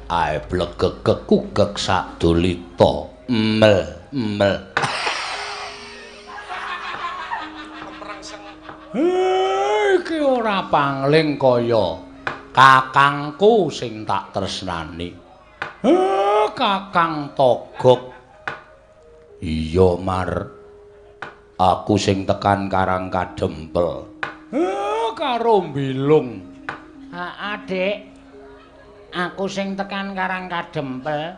Ae blegegeg kugeg sadulita. Mel mel. Iki ora pangling kaya kakangku sing tak tresnani. Kakang Togok. Iya, Mar. Aku sing tekan Karang Kadempel. Karo Mbilung. Heeh, Dik. Aku sing tekan Karang Kadempel.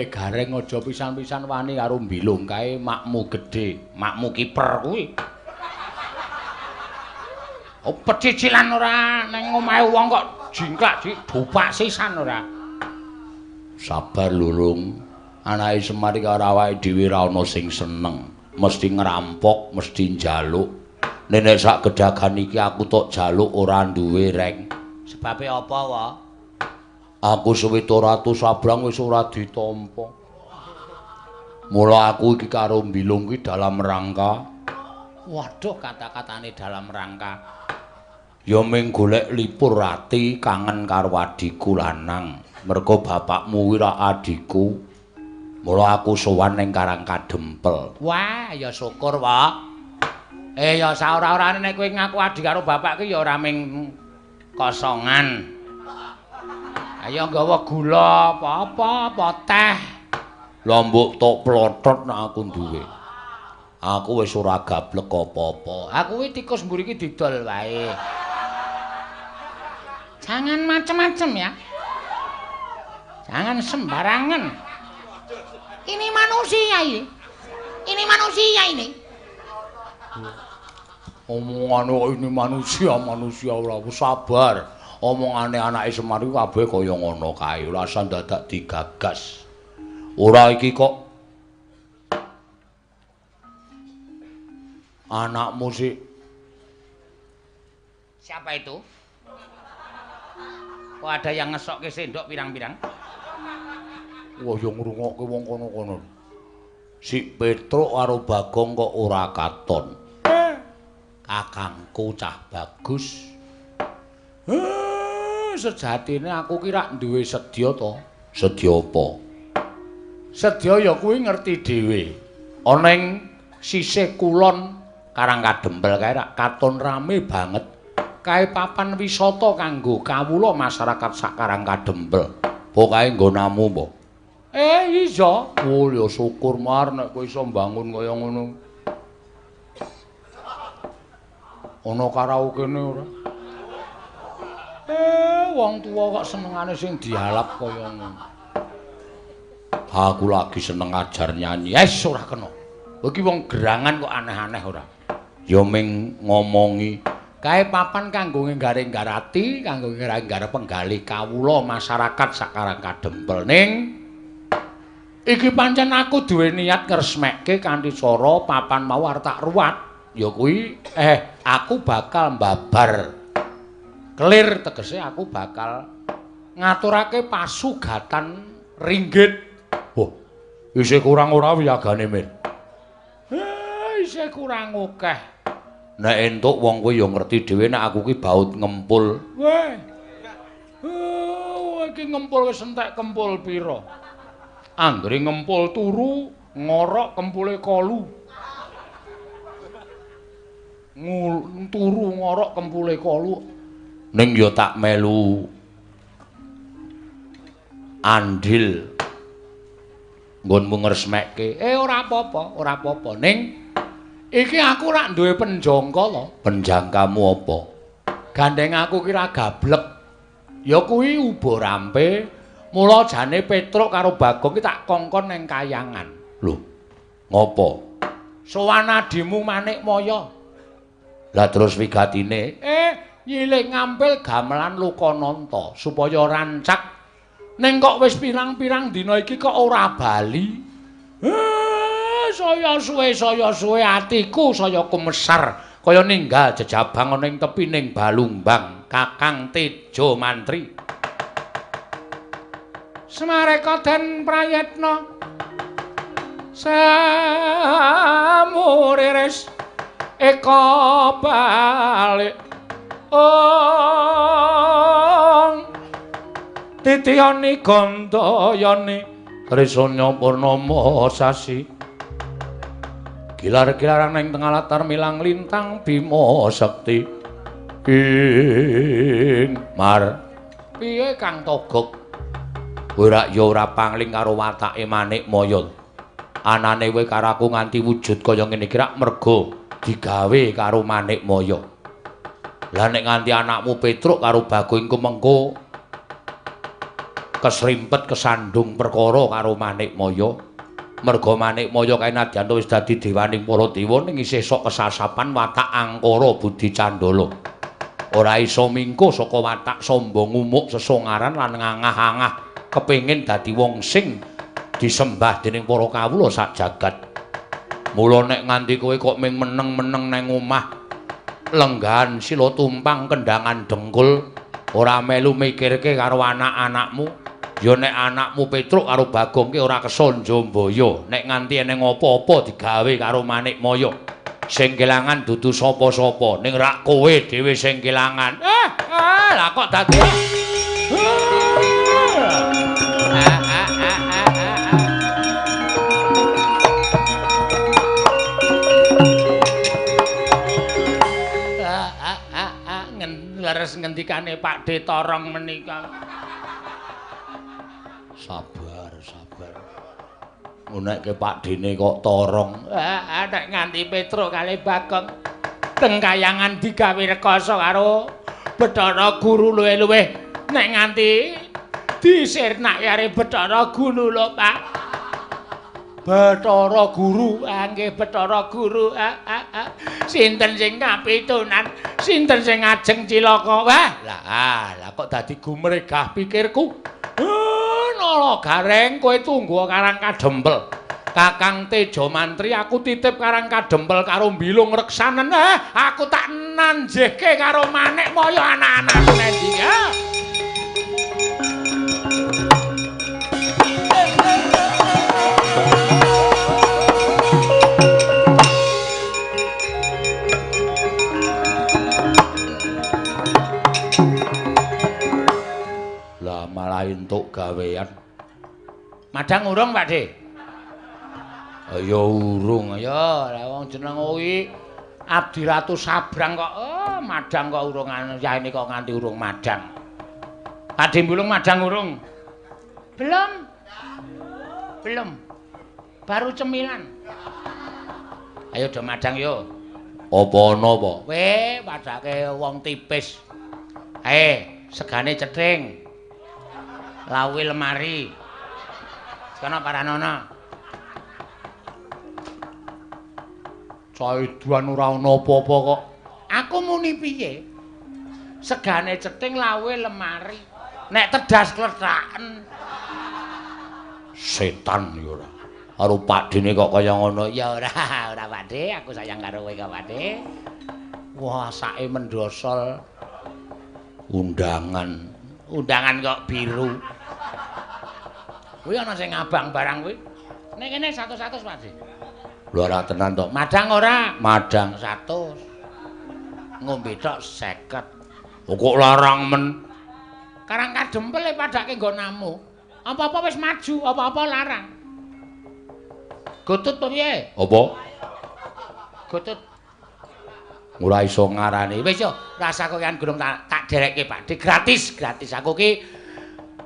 Gareng aja pisan-pisan wani karo Mbilung kae makmu gedhe, makmu kiper kuwi. Oh, pecicilan ora ning omahe wong kok jingklak didopak sisan ora. Sabar lurung. Anake Semar iki karo awake dhewe ora ana sing seneng. Mesti ngerampok, mesti njaluk. Nenek sak gedagan iki aku tok jaluk ora duwe reng. Sebabe apa wa? Aku 700 sabrang wis ora ditampa. Mula aku iki karo Mbilung iki dalam rangka. Waduh, kata-katane dalam rangka. Ya ming golek lipur ati kangen karo adhiku lanang. Mergo bapakmu kuwi ra adhiku. Mula aku sowan ning Karang Kadempel. Wah, ya syukur, Pak. Ya saora-orane nek kowe ngaku adhi karo bapak ki ya ora ming kosongan. Ayo nggawa gula apa-apa, apa teh. Lah mbok tok plotot nek aku duwe. Aku wis ora gablek apa-apa. Aku kuwi tikus mburi iki didol wae. Jangan macem-macem ya. Jangan sembarangan. Ini manusia ini. Ini manusia ini. Omongane kok ini manusia, manusia ora sabar. Omongane anake Semar iku kabeh kaya ngono kae, ora usah dadak digagas. Ora iki kok anakmu sih. Siapa itu? Kok ada yang ngesokke sendok pirang-pirang? Wah, ya ngrungokke wong kono-kono. Si Petruk karo Bagong kok ora katon. Kakangku cah bagus. Sejatine aku ki rak duwe sedya to. Sedya apa? Sedya ya kuwi ngerti dhewe. Ana ing sisih kulon Karang Kadempel kae rak katon rame banget. Kae papan wisata kanggo kawula masyarakat sak Karang Kadempel. Apa kae nggonamu apa? Iya. Oh ya syukur Mar nek kowe iso mbangun kaya ngono. Ana karaokene ora? Wong tuwa kok senengane sing dialap kaya ngono. Aku lagi seneng ajar nyanyi. Wes ora kena. Kowe iki wong gerangan kok aneh-aneh ora. Ya ming ngomongi kae papan kanggo nggaring-garati, kanggo nggaring-gar penggalih kawula masyarakat sak Karang Kadempel ning iki pancen aku duwe niat ngresmekke kanthi cara papan mau arep tak ruwat. Ya kuwi aku bakal mbabar kelir, tegese aku bakal ngaturake pasugatan ringgit. Wah, isih kurang ora wiyagane, Mir? Isih kurang akeh. Nek entuk wong kowe ya ngerti dhewe nek aku ki baut ngempul. Weh. Iki ngempul wis entek kempul pira? Anggere ngempul turu, ngorok kempule kolu. Turu ngorok kempule kolu. Ning ya tak melu andil nggonmu ngresmekke. Ora apa-apa, ora apa-apa. Ning iki aku rak duwe penjangka to. Penjangkamu apa? Gandeng aku ki ra gablek. Ya kuwi uba rampe. Mula jane Petruk karo Bagong ki tak kongkon ning kayangan. Lho, ngopo? Sowan adimu Manikmaya. Lah terus wigatine? Nyilih ngampil gamelan Lokananta supaya rancak. Ning kok wis pirang-pirang dina iki kok ora bali. Saya suwe atiku saya kumesar kaya ninggal jejabang ana ing tepining Balumbang Kakang Tejo Mantri. Semareka den prayitna samuriris eka balik ong Titiyani gandayani Trisanya purnama sasi. Gilar-gilarang ning tengah latar milang lintang Bima Sakti. Ing mar. Piye Kang Togog? Ora ya ora pangling karo watake Manikmaya. Anane kowe karo aku nganti wujud kaya ngene iki rak merga digawe karo Manikmaya. Lah nek nganti anakmu Petruk karo Bagong iku mengko kesrimpet kesandung perkara karo Manikmaya. Merga Manikmaya kae nadyan wis dadi dewaning para dewa ning isih sok kesasapan watak angkara budi candala. Ora iso mingko saka watak sombong umuk sesongaran lan ngangah-angah kepengin dadi wong sing disembah dening para kawula sak jagat. Mula nek nganti kowe kok ming meneng-meneng nang omah lenggahan sila tumpang kendangan dengkul ora melu mikirke karo anak-anakmu, ya nek anakmu Petruk karo Bagong ki ora kesonjo mbaya. Nek nganti eneng apa-apa digawe karo Manikmaya, sing kelangan dudu sapa-sapa, ning rak kowe dhewe sing kelangan. Lah kok dadi leres ngendikane Pak De Torong menika. Sabar, sabar. Ngunekke Pak Dene kok torong. Nek nganti Petruk kali Bagong teng kayangan digawe rekoso karo Bathara Guru luwih-luwih nek nganti disirnake karo Bathara Guru lho, Pak. Bathara Guru, nggih Bathara Guru. Sinten sing kapitunan, sinten sing ngajeng cilaka. Wah, lah kok dadi gumregah pikirku. Nala Gareng, kowe tunggu Karang Kadempel. Kakang Teja Mantri aku titip Karang Kadempel karo Bilung Reksanen. Aku tak nanjehke karo Manikmaya anak-anakku nendi. Lah malah entuk gawean. Madang urung, Pak De? Ya urung. Ya, lah wong jeneng kuwi Abdi Ratu Sabrang kok. Oh, madang kok urung yaene kok nganti urung madang. Pak De Bulung madang urung? Belum. Belum. Baru cemilan. Ayo do madang yo. Apa ana apa? Weh, padake wong tipis. Segane cething. Lawi lemari. Sono paranono. Caiduan ora ana apa-apa kok. Aku muni piye? Segane cething lawe lemari. Nek tedas klethraken. Setan ya ora. Karo Pak Dene kok kaya ngono. Ya ora, ora Pak De, aku sayang karo kowe kok Pak De. Wah, sake mendosol. Undangan. Undangan kok biru. Kuwi ana sing ngabang barang kuwi. Nek kene 100-100 Pak De. Lho ora tenan to. Madang ora? Madang 100. Ngombe tok 50. Kok larang men. Karang Kadempel padake nggonamu. Apa-apa wis maju, apa-apa larang. Gotut apa piye? Apa? Gotut. Ora iso ngarani. Wis yo, rasa kowean gunung tak derekke Pak De gratis, gratis. Aku ki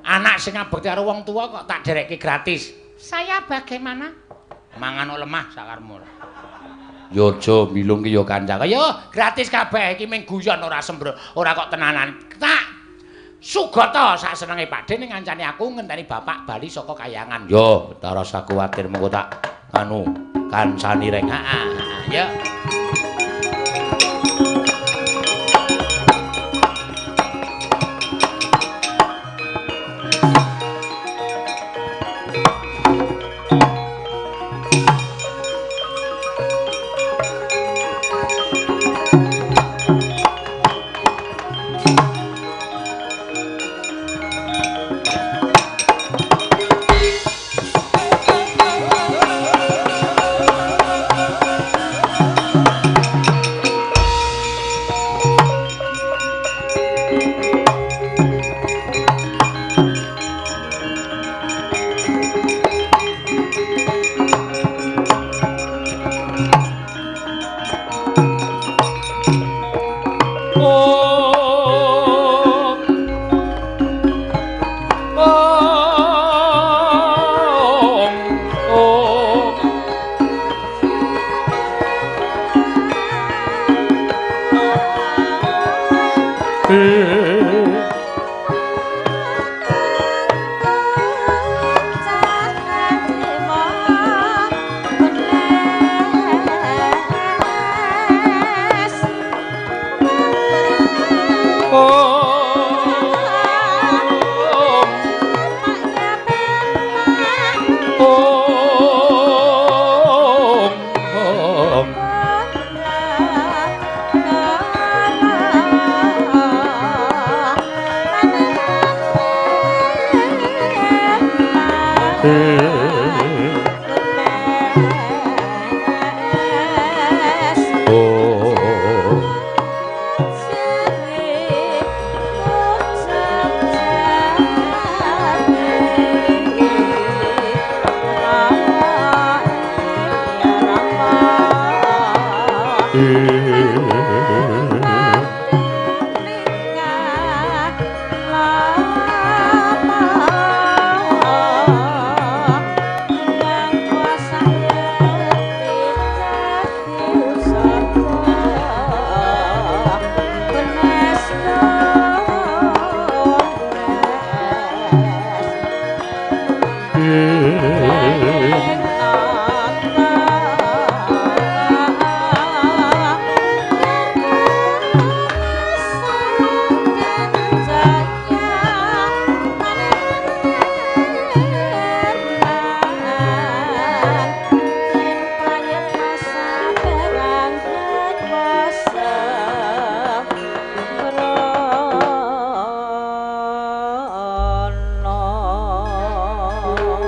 anak sing ngabekti karo wong tuwa kok tak derekke gratis. Saya bagaimana? Mangan lemah sakarmu. Yo aja milung ki yo kanca. Yo gratis kabeh iki mung guyon ora sembro, ora kok tenanan. Tak sugata sak senenge Pak De ning ngancani aku ngenteni bapak bali saka kayangan. Yo, ta rasa kuwatir mengko tak anu kancani reng. Heeh, yo. Om Om.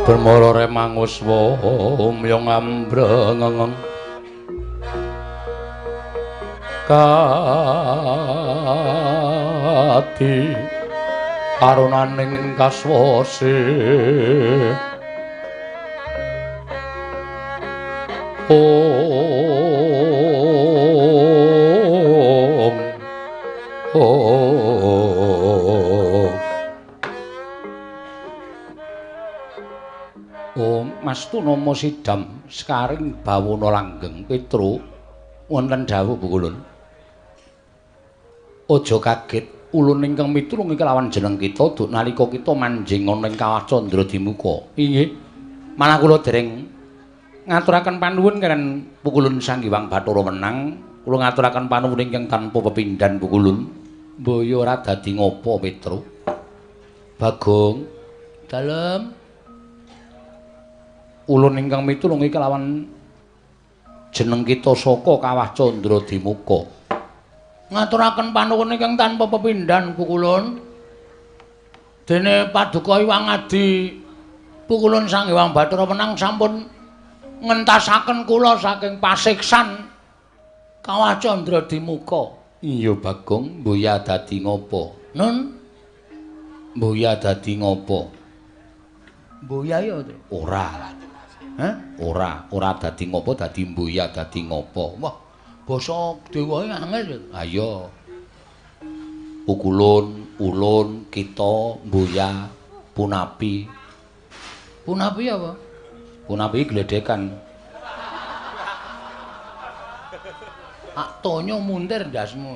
Permara remanguswa umyong ambrengeng kati arunaning kaswase. Om Om. Om Mastu nama sidam sekaring bawana langgeng Petro wonten dawuh Bukulun. Aja kaget ulun ingkang mitulung iki lawan jeneng kita duk nalika kita manjing ana ing Kawah Candra Dimuka. Inggih. Malah kula dereng ngaturaken panuwun karen Pukulun Sang Hyang Bathara Wenang. Kula ngaturaken panuwun ingkang tanpa pepindhan Pukulun. Mbaya ora dadi ngopo Petro. Bagong dalem ulun ingkang mitulung iki lawan jeneng kita saka Kawah Candra Dimuka. Ngaturaken panuwun ingkang tanpa pepindhan Pukulun. Dene paduka Hyang Adi Pukulun Sang Hyang Bathara Wenang sampun ngentasaken kula saking pasiksan Kawah Candra Dimuka. Iya Bagong, mboya dadi ngopo? Nun. Mboya dadi ngopo? Mboya ya ora. Hah? Ora, ora dadi ngopo, dadi mboya dadi ngopo. Wah, basa dewa angel. Ayo. Pukulun, ulun, kita, mboya, punapi. Punapi apa? Punapi gledekan. Ak tonyo muntir ndasmu.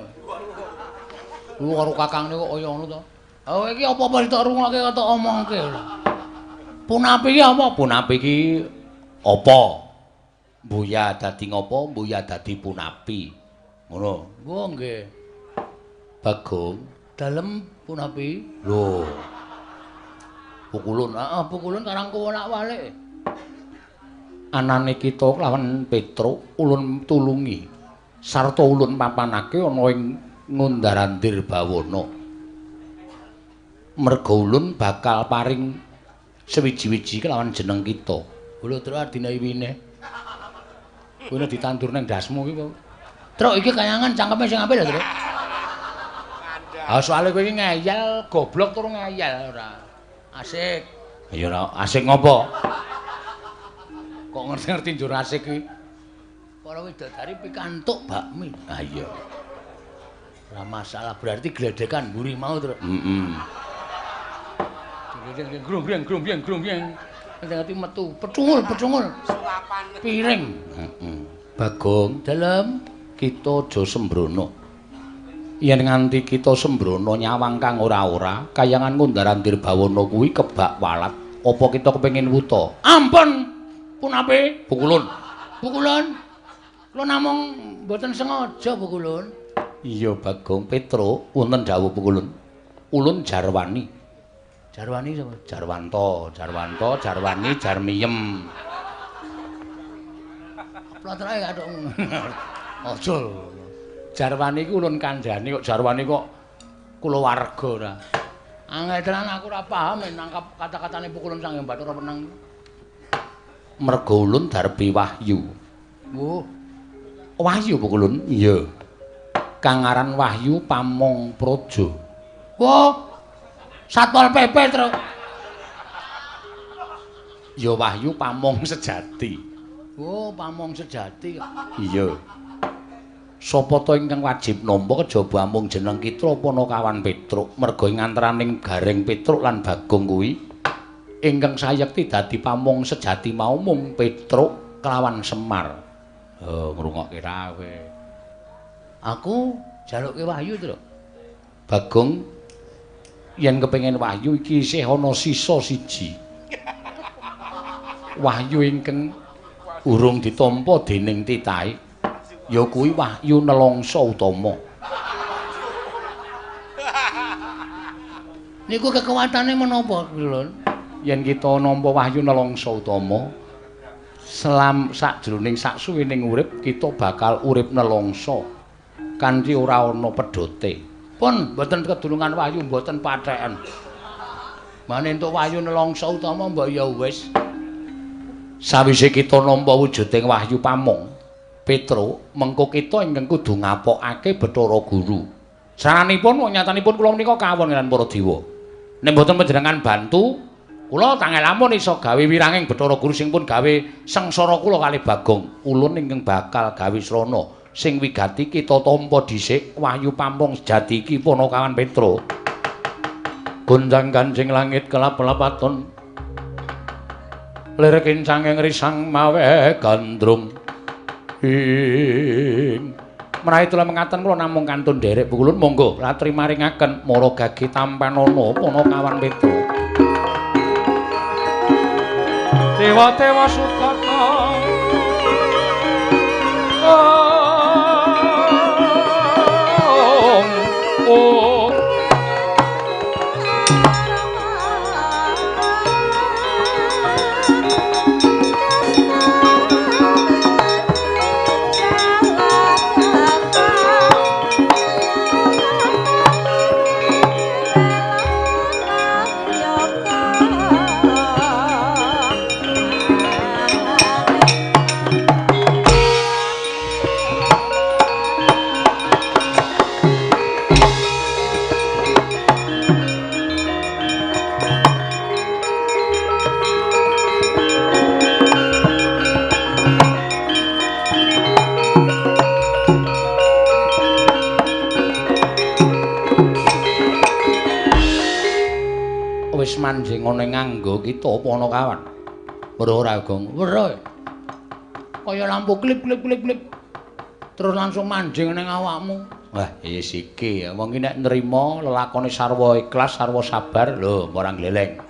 Lu karo kakangne kok kaya ngono to. Oh iki apa-apa tok rungokke kok tok omongke. Punapi iki apa? Punapi iki apa? Mboya dadi ngopo? Mboya dadi punapi. Ngono. Oh nggih. Bagong, dalem punapi. Lho. Pukulun, heeh, pukulun karang kowolak-walik. Anane kita lawan Petruk ulun tulungi. Sarta ulun papanake ana ing Ngundarandir Bawana. Merga ulun bakal paring sewiji-wiji kelawan jeneng kita. Lho truk adine iwine. Kuwi ditandur nang ndasmu iki kok. Truk iki kayangan cangkeme sing apik lho, Truk. Ah soalé kowe iki ngeyel, goblok tur ngeyel ora. Asik. Ya ora asik ngopo? Kok ngerti-ngerti njur asik iki. Para widodari pikantuk bakmi. Ah iya. Ora masalah, berarti gledekan mburi mau, Truk. Heeh. Grung-grung grung-grung grung-grung. Ngerti metu pecungul-pecungul. Sulapan piring. Heeh. Bagong, dalem kita aja sembrono. Yen nganti kita sembrono nyawang kang ora-ora, kayangan Ngundar-andir Bawana kuwi kebak walat. Apa kita kepengin wuta? Ampun. Punape? Pukulun. Pukulun. Kula namung mboten sengaja pukulun. Iya Bagong Petruk, wonten dawuh pukulun. Ulun Jarwani. Jarwani sapa? Jarwanto, Jarwanto, Jarwani, Jarmiyem. Plotroke kathukmu. Aja. Jarwani iku ulun kandhani kok Jarwani kok kulawarga ora. Angel tenan aku ora paham nangkap kata-katane pukulun Sang Hyang Bathara Wenang. Merga ulun darbi wahyu. Oh. Wahyu pukulun? Iya. Kang aran Wahyu Pamong Praja. Wah. Satpol PP, Truk. Ya Wahyu Pamong sejati. Oh, Pamong sejati. Iya. Sapa ta ingkang wajib nampa kejaba amung jeneng Kitra Panakawan Petruk, merga ing antaraning Gareng Petruk lan Bagong kuwi ingkang sayekti dadi pamong sejati mau mung Petruk kelawan Semar. Oh, ngrungokke ra kowe. Aku jalukke wahyu, Truk. Bagong yen kepengin wahyu iki isih ana sisa siji. Wahyu ingkang urung ditampa dening titahe ya kuwi wahyu nelongso utama. Niku kekuatane menapa, Lur? Yen kita nampa wahyu nelongso utama, selam sakjroning saksuwining urip kita bakal urip nelongso kanthi ora ana pedhote. Pun mboten kedulungan wahyu mboten patheken. Mane entuk wahyu nelongso utama mbok ya wis. Sawise kita nampa wujuding wahyu pamong Petruk, mengko kita ingkang kudu ngapokake Bathara Guru. Saranipun wong nyatanipun kula menika kawon lan para dewa. Nek mboten panjenengan bantu, kula tangel lamun iso gawe wiranging Bathara Guru sing pun gawe sengsara kula kalih Bagong. Ulun ingkang bakal gawe srana sing wigati kita tampa dhisik wahyu pamong sejati iki Panakawan Petruk. Gonjang-ganjing langit kelap-lapaton. Lir kincanging risang mawe gandrung. Ing menawi tula mengaten kula namung kantun nderek pukulun monggo latri maringaken mara gage tampanana Panakawan Petruk. Dewa-dewa sukata. Om om. Wis manjing ana nganggo kita Panakawan. Weruh ora, Gong? Weruh. Kaya lampu klip klip klip klip. Terus langsung manjing ning awakmu. Wah, wis iki wong iki nek nrima lelakone sarwa ikhlas, sarwa sabar, lho ora gleleng.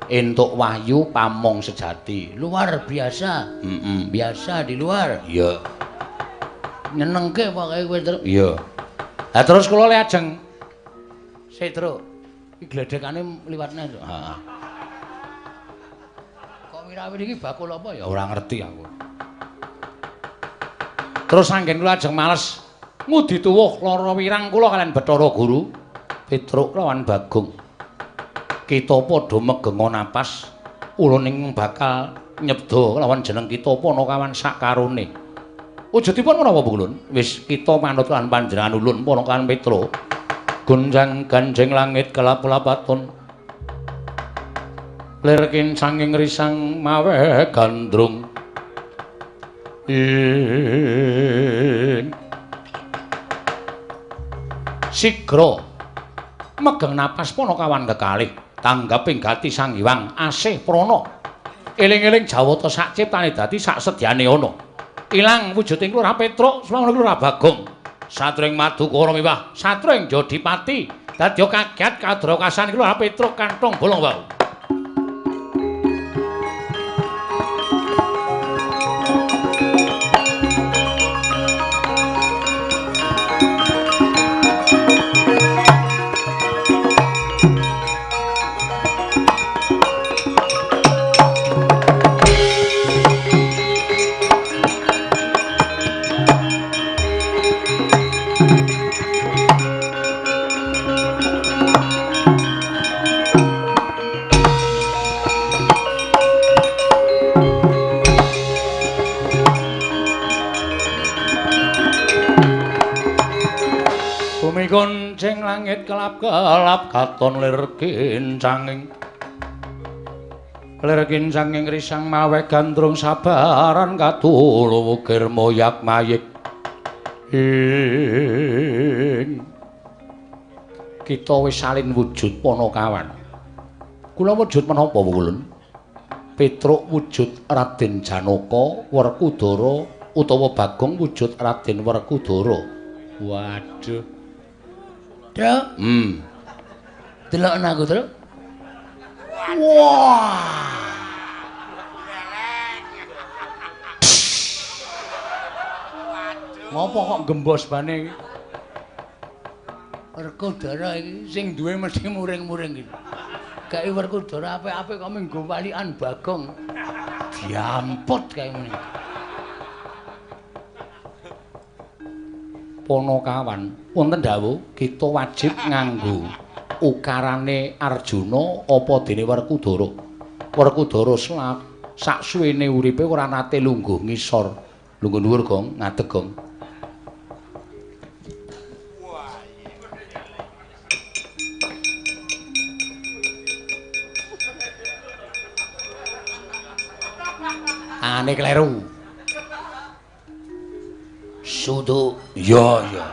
Entuk wahyu pamong sejati. Luar biasa. Heeh, biasa di luar. Iya. Nyenengke pokoke kowe, Truk. Iya. Lah terus kula le ajeng. Sik, Truk. Iki gledhekane liwatne. Heeh. Kok wirawiri iki bakul apa ya ora ngerti aku. Terus anggen kula ajeng males ngudi tuwuh lara wirang kula kalian Bathara Guru Petruk lawan Bagong. Kita padha megenga napas ulun ing bakal nyebda lawan jeneng kita Panakawan sakarone. Wujudipun menapa Ulun? Wis kita manut lan panjenengan ulun Panakawan Petruk. Gonjang ganjing langit kelap-lapaton. Lir kincanging risang mawe gandrung. Ing sigra megeng napas Panakawan kekalih. Tanggaping gati Sang Hyang Asih Prana. Eling-eling Jawata sak ciptane dadi sak sedyane ana. Ilang wujuding Lurah Petruk, swangun Lurah Bagong. Satring Madukara miwah satring Jodipati dadi kaget kadrakasan Lurah Petruk kantong bolong wau. Gonceng langit kelap-kelap katon lir kincanging. Lir kincanging risang mawe gandrung sabaran katulu wukir moyak mayik. Ing kita wis salin wujud Panakawan. Kula wujud menapa Wulun? Petruk wujud Raden Janaka Werkudara utawa Bagong wujud Raden Werkudara. Waduh. Truk. Delok aku, Truk. Wah. Ngopo kok gembos bane iki? Werkudara iki sing duwe mesti muring-muring iki. Gawe Werkudara apik-apik kok minggo walikan Bagong. Diamput kae ngene. Panakawan, wonten dawuh kita wajib nganggo ukarane Arjuna apa dene Werkudara. Werkudara sak suwene uripe ora nate lungguh ngisor. Lungguh dhuwur, Gong, ngadeg, Gong. Ane kleru. Sudu. Iya, iya.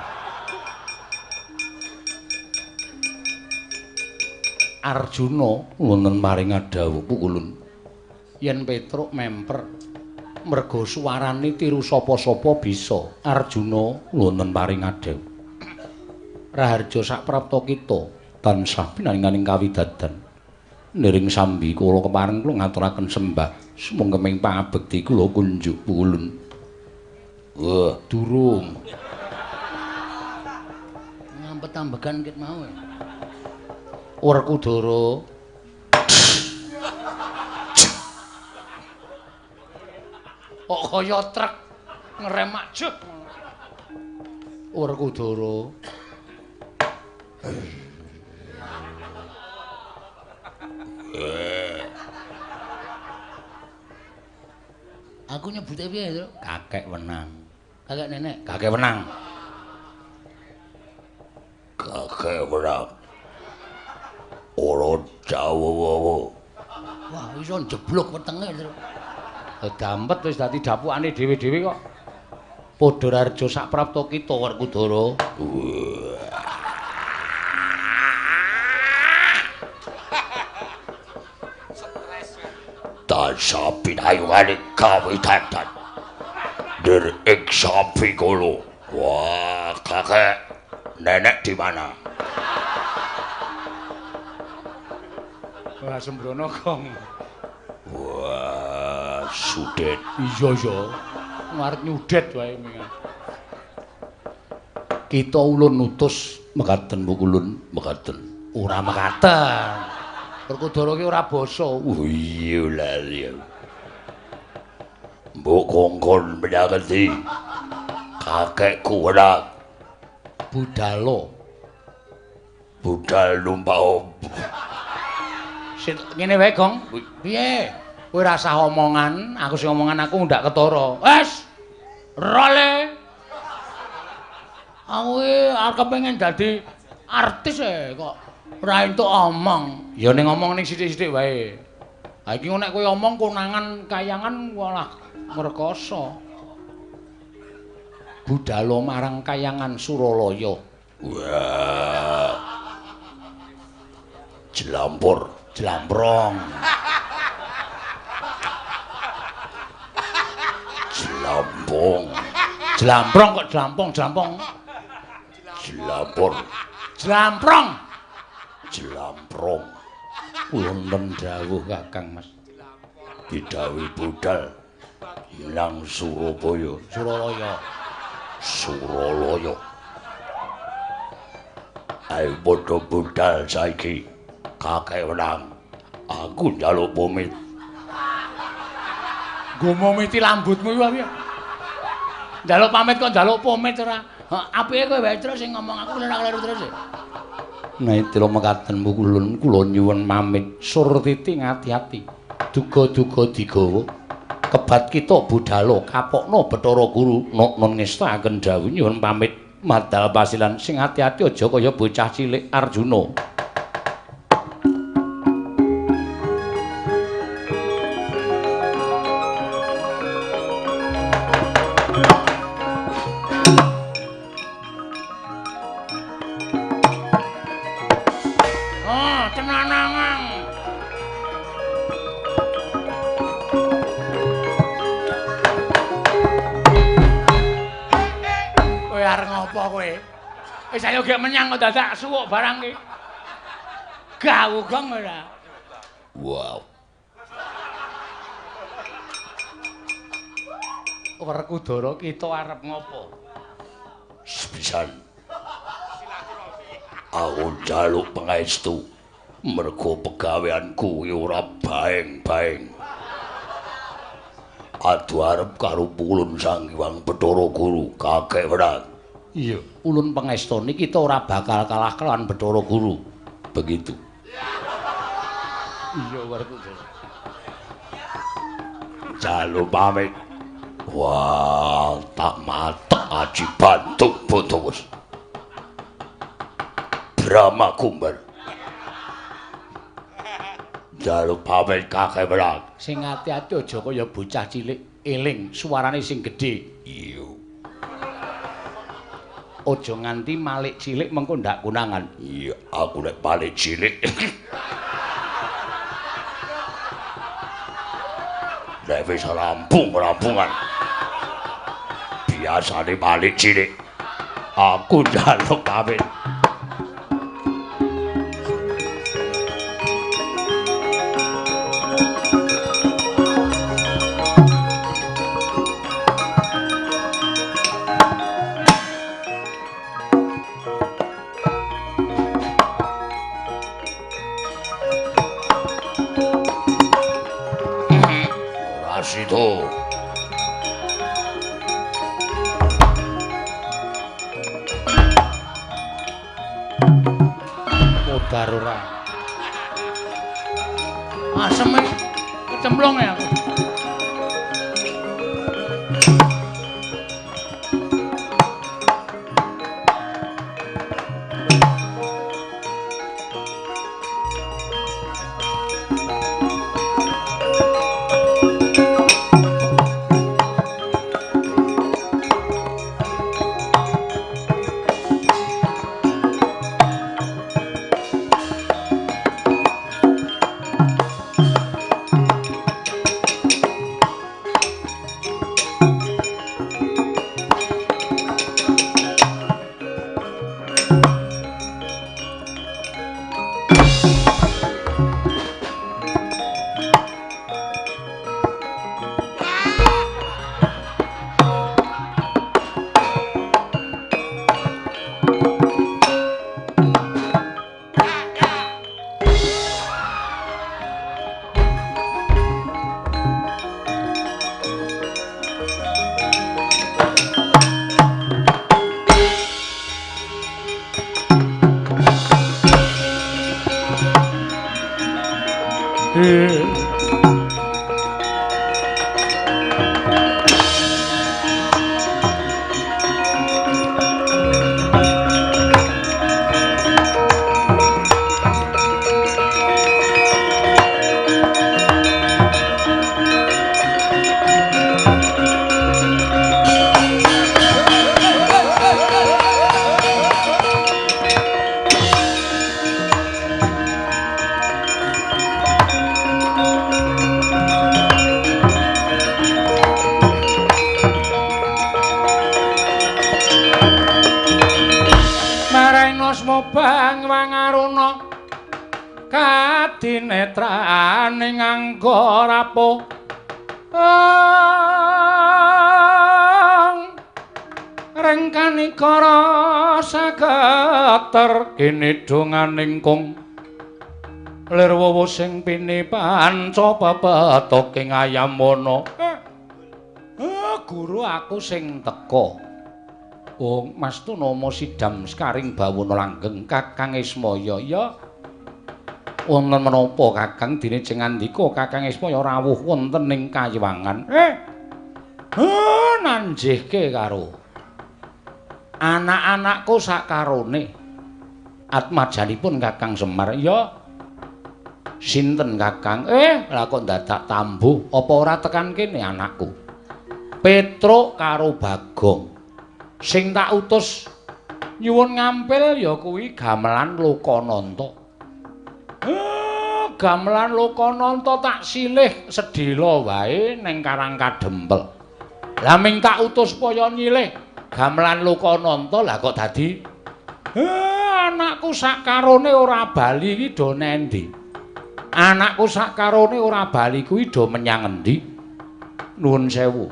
Arjuna wonten maring dawuh pukulun. Yen Petruk memper merga suwarane tiru sapa-sapa bisa. Arjuna wonten paring dawuh. Raharja sak prapta kita tansah pinaringaning kawidadan. Niring sambi kula kepareng kula ngaturaken sembah sumangga pangabekti kula kunjuk pukulun. Wah, durung. Ngampet-ambegan ket mau. Werkudara. Kok kaya truk ngerem ajeg. Werkudara. Aku nyebute piye, Truk? Kakek wenang. Kakek nenek. Kakek wenang. Kakek wenang. Ora jauh. Wah, iso njeblok wetenge, Truk. Dampet wis dadi dapukane dhewe-dhewe kok. Padha raharja sak prapta kita Werkudara. Tansah pinayungane kawidadan. Nir ing sambi kula. Wah, kakek nenek di mana? Wah, sembrono, Gong. Wah, sudet. Iya, iya. Ngarep nyudet wae mingan. Kita ulun nutus mekaten pukulun, mekaten. Ora mekaten. Werkudara ki ora basa. Oh iya lali. Mbok kongkon menyang endi? Kakekku ora budalo. Budal numpak opo? Sit ngene wae, Gong. Piye? Kowe ora usah omongan, aku sing omongan aku ndak ketara. Wes. Role. Aku arep kepengin dadi artis e kok ora entuk omong. Ya ning omong ning sithik-sithik wae. Ha iki nek kowe omong konangan kayangan walah ngrekoso. Budalo marang kayangan Suralaya. Wah. Jlampur. Jlamprong. Jlampong. Jlamprong kok jlampong, jlampong. Jlampor. Jlamprong. Jlamprong. Wonten dawuh Kakang Mas. Didhawuhi budal nang Surabaya. Suralaya. Suralaya. Ayo padha budal saiki. Kakek wenang. Aku njaluk pamit. Nggo momiti lambutmu iku piye? Njaluk pamit kok njaluk pamit ora. Apike kowe wae terus sing ngomong aku ora kleru terus. Naitira mekaten pukulun kula nyuwun pamit. Surtiti ngati-ati. Duga-duga digawa. Kebat kita budhalo kapokno Bathara Guru nok ngestakaken dawuh nyuwun pamit madal pasilan sing ati-ati aja kaya bocah cilik Arjuna. Oh, tenanangan. Kowe arep ngopo kowe? Wis ayo gek menyang kok dadak suwuk barang iki. Gawu gong ora. Wow. Werkudara kita arep ngopo? Sepisan. Aku njaluk pangestu mergo pegaweanku kuwi ora baeng-baeng. Adu arep karo Ulun Sang Hyang Bathara Guru kakek wenang. Iya, ulun pangestoni kita ora bakal kalah kelawan Bathara Guru. Begitu. Iya, Werkudara. Jaluk pamit. Wah, tak matek aji bantung bodos. Brahma Kumbar. Jaluk pamit kakek wenang. Sing ati-ati aja kaya bocah cilik, eling suarane sing gedhe. Iya. Aja nganti malik cilik mengko ndak konangan. Iya, aku nek malik cilik. Nek wis rampung-rampungan. Biasane malik cilik. Aku njaluk pamit. Itu. Modar ora. Asem iki kecemplung ya aku. Bang Wangaruna kadinetrane nganggo rapo rengkanikara sageter kene donganing kung lir wowo sing pini panca pepetoking ayamana. Guru aku sing teka. Oh, Mas Tunama Sidam Sekaring Bawana Langgeng Kakang Ismaya. Ya. Wonten menapa Kakang dene jeng ngandika Kakang Ismaya rawuh wonten ing kayiwangan. Nanjihke karo anak-anakku sakarone. Atmajanipun Kakang Semar. Ya. Sinten Kakang? Lah kok dadak tambuh apa ora tekan kene anakku? Petruk karo Bagong. Sing tak utus nyuwun ngampil ya kuwi gamelan Lokananta. Gamelan Lokananta tak silih sedhela wae ning Karang Kadempel. Lah ming tak utus supaya nyilih gamelan Lokananta lah kok dadi anakku sakarone ora bali iki do nendi? Anakku sakarone ora bali kuwi do menyang endi? Nuwun sewu.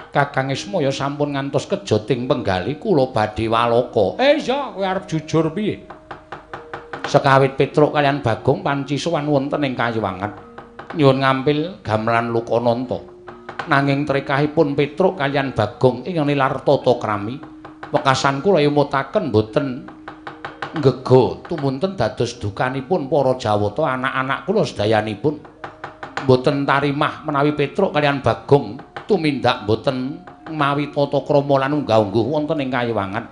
Kakang Ismaya sampun ngantos kejoting penggali kula badhe waloka. Iya, kowe arep jujur piye? Sekawit Petruk kaliyan Bagong panci sowan wonten ing kayiwangan nyuwun ngampil gamelan Lokananta. Nanging trekahipun Petruk kaliyan Bagong ing nilar tata krami, wekasan kula emutaken boten nggega tumunten dados dukanipun para Jawata anak-anak kula sedayanipun. Mboten tarimah menawi Petruk kaliyan Bagong tumindak mboten mawi tata krama lan unggah-ungguh wonten ing kayiwangan.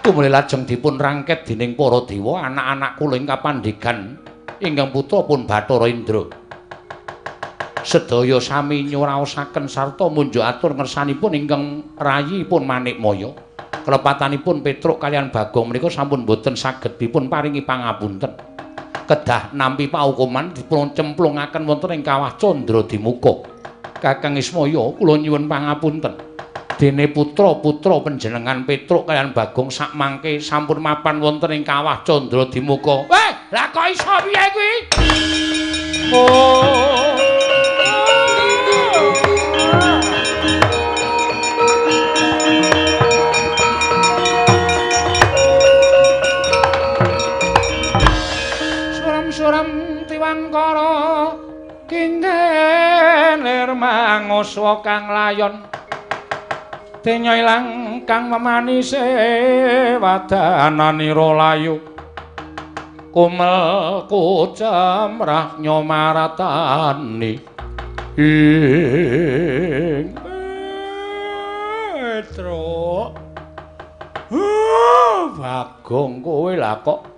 Tumuli lajeng dipun rangket dening para dewa anak-anak kula ing kapandhegan ingkang putra pun Bathara Indra. Sedaya sami nyuraosaken sarta munjuk atur ngersanipun ingkang rayipun Manikmaya. Kelepatanipun Petruk kaliyan Bagong menika sampun mboten saged dipun paringi pangapunten. Kedah nampi paukuman dipun cemplungaken wonten ing kawah Candra Dimuka. Kakang Ismaya kula nyuwun pangapunten. Dene putra-putra panjenengan Petruk kaliyan Bagong sakmangke sampun mapan wonten ing kawah Candra Dimuka. Lah kok iso piye kuwi? Oh. Suram-suram tiwangkara kinggih manguswa kang layon denya ilang kang memanise wadananira layu kumel kucemrah nyomaratani ing Petruk. Bagong kowe lah kok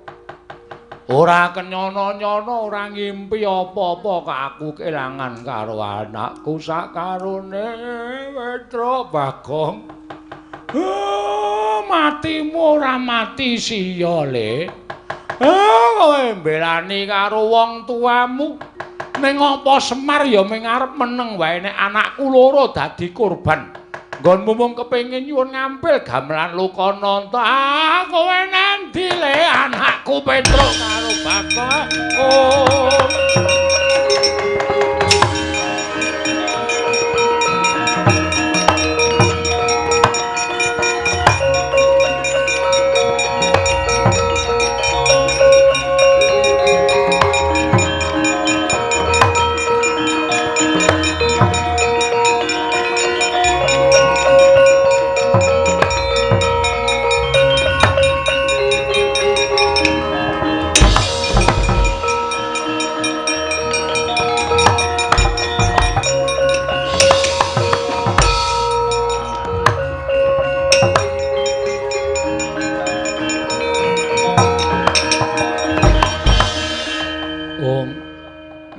ora kenyono-nyono, ora ngimpi apa-apa kok aku kelangan karo anakku sakarone Petruk Bagong. Matimu ora mati siya le. Kowe mbelani karo wong tuamu. Ning apa Semar ya ming arep meneng wae nek anakku loro dadi korban. Nggonmu mung kepengin nyuwun ngampil gamelan Lokananta. Ah, kowe nandi le anakku Petruk karo Bagong. Oh.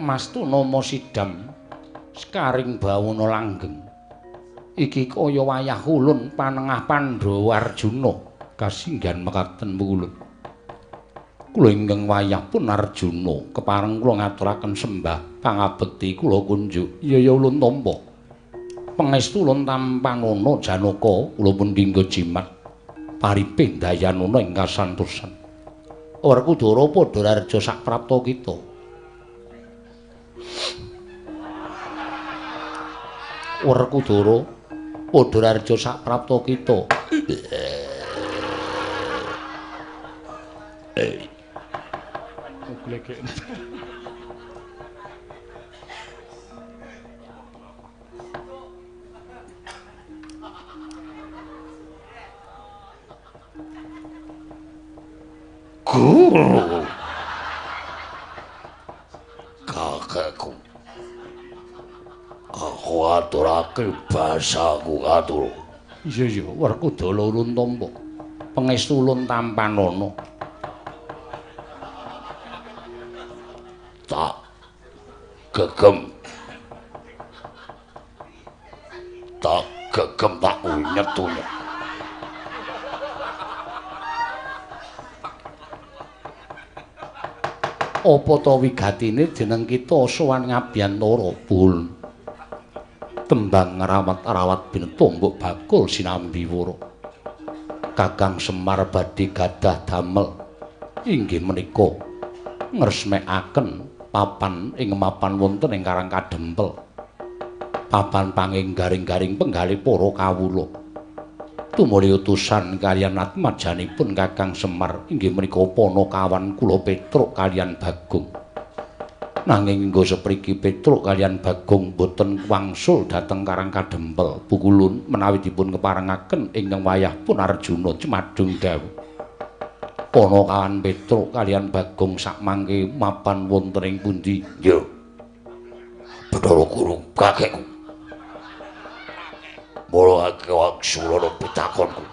Mas Tunama Sidam Sekaring Bawana Langgeng iki kaya wayah ulun panengah Pandhawa Arjuna kasinggihan mekaten ulun. Kula ingkang wayah pun Arjuna kepareng kula ngaturaken sembah pangabekti kula kunjuk. Iya ya ulun tampa. Pangestu ulun tampanana Janaka kula pun dinggo jimat. Paripe ndayanana ing kasantosan. Werkudara padha rareja sak prapta kita. Werkudara padha rareja sak prapta kita. Guru kakekku, aku aturake basaku atur. Iya iya, Werkudara ulun tampa, pangestu ulun tampanana. Tak gegem, tak gegem tak unyet-unyet. Apa ta wigatine jeneng kita sowan ngabiyantara pun tembang rawat-rawat bintombok bakul sinambi wara. Kakang Semar badhe gadah damel inggih menika ngresmekaken papan ing mapan wonten ing Karang Kadempel. Papan panginggaring-garing penggalih para kawula. Tumuli utusan kaliyan atmajanipun Kakang Semar inggih menika panakawan kula Petruk kaliyan Bagong. Nanging nggo sepriki Petruk kaliyan Bagong boten wangsul dhateng Karang Kadempel. Pukulun menawi dipun keparengaken ingkang wayah pun Arjuna cemadung dawuh. Panakawan Petruk kaliyan Bagong sakmangke mapan wonten ing pundi? Nggih. Bathara Guru kakekku. Mula akeh wangsulana pitakonku.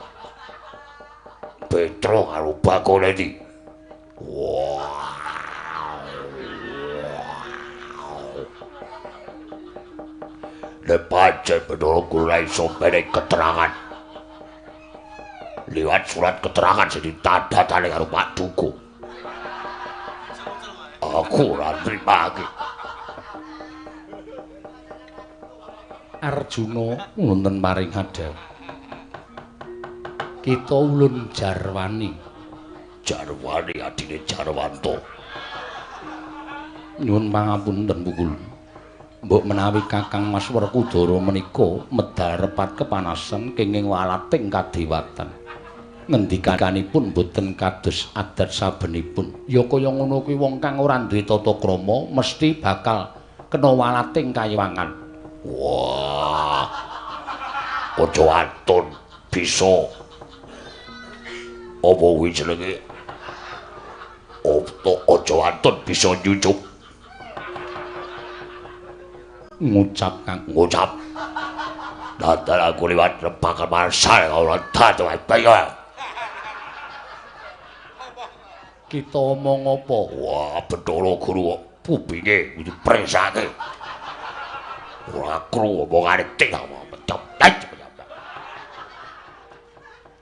Petruk karo Bagong endi? Wah. Nek pancen Bathara Guru ra iso menehi keterangan. Liwat surat keterangan sing ditandatangani karo Pak Duko. Aku ora nrimake. Arjuna wonten paring hadap. Kita ulun jarwani. Jarwani adine Jarwanto. Nyuwun pangapunten pukul. Mbok menawi Kakang Mas Werkudara menika medal repat kepanasan kenging walating kadewatan. Ngendikanipun boten kados adat sabenipun. Ya kaya ngono kuwi wong kang ora duwe tata krama mesti bakal kena walating kayiwangan. Wah. Aja anton bisa. Apa kuwi jenenge? Aja anton bisa nyucuk. Ngucap kang ngucap. Dadal aku liwat rebakan marsal ora dadi wae. Kita omong apa? Wah, Bathara Guru kupinge kudu presake. Ora kru omongane tik.